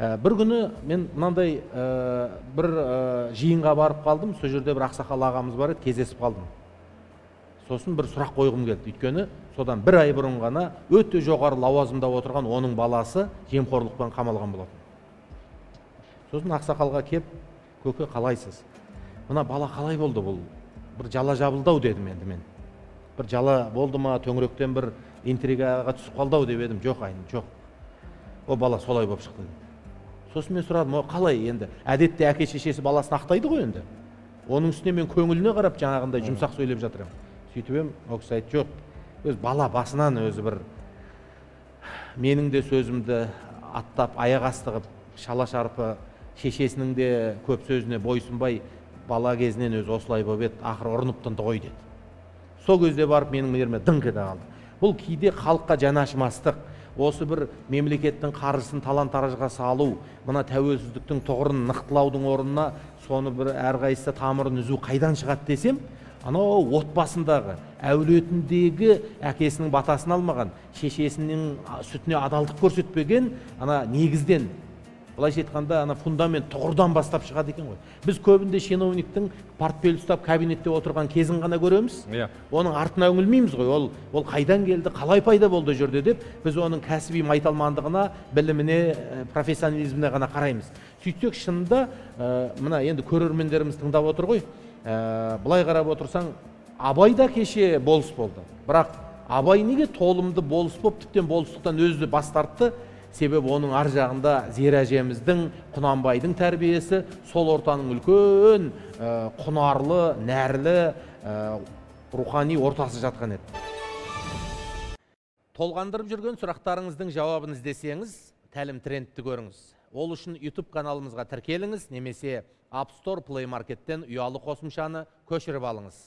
Бір күні мен мынандай бір жиынға барып қалдым, сол жерде бір ақсақал ағамыз бар еді, кездесіп қалдым. Сосын бір сұрақ қойғым келді, өйткені содан бір ай бұрын ғана өте жоғары лауазымда отырған оның баласы жемқорлықпен қамалған болатын. Сосын ақсақалға кеп, көке қалайсыз? Мына бала қалай болды бұл? Бір жала жабылды-ау дедім енді мен. Бір жала болды ма, төңіректен бір интригаға түсіп қалды-ау деп едім. Жоқ, айын, жоқ. О бала солай болып шықты деді. Сосын мен сұрадым, о қалай енді? Әдетте әке шешесі баласын ақтайды ғой енді. Оның үстіне мен көңіліне қарап жаңағындай жұмсақ сөйлеп жатыр едім. Сөйтіп едім, ол кісі айтты, жоқ, өз бала басынан өзі бір менің де сөзімді аттап, аяқ асты қылып, шала шарпы шешесінің де көп сөзіне бойсұнбай бала кезінен өзі осылай болып еді, ақыры ұрынып тынды ғой деді. Сол кезде барып менің миыма дыңқ ете қалды. Бұл кейде халыққа жаны ашымастық, осы бір мемлекеттің қаржысын талан-таражға салу, мына тәуелсіздіктің тұғырын нықтылаудың орнына соны бір әрқайсысы тамырын үзу қайдан шығады десем, анау отбасындағы, әулетіндегі әкесінің батасын алмаған, шешесінің сүтіне адалдық көрсетпеген, ана негізден, былайша айтқанда, ана фундамент тұғырдан бастап шығады екен ғой. Біз көбінде чиновниктің портфель ұстап кабинетте отырған кезін ғана көреміз. Оның артына үңілмейміз ғой. Ол қайдан келді, қалай пайда болды жерде деп, біз оның кәсіби майталмандығына, біліміне, профессионализміне ғана қараймыз. Сөйтсек шынында, мына енді көрермендеріміз тыңдап отыр ғой. Былай қарап отырсаң, Абай да кеше болыс болды. Бірақ Абай неге толымды болыс болып, тіптен болыстықтан өзі бас тартты? Себебі оның ар жағында Зер әжеміздің, Құнанбайдың тәрбиесі, сол ортаның үлкен, құнарлы, нәрлі, рухани ортасы жатқан еді. Толғандырып жүрген сұрақтарыңыздың жауабын іздесеңіз, Тәлім Трендті көріңіз. Ол үшін YouTube каналымызға тіркеліңіз, немесе App Store, Play Market'тен ұялы қосымшаны көшіріп алыңыз.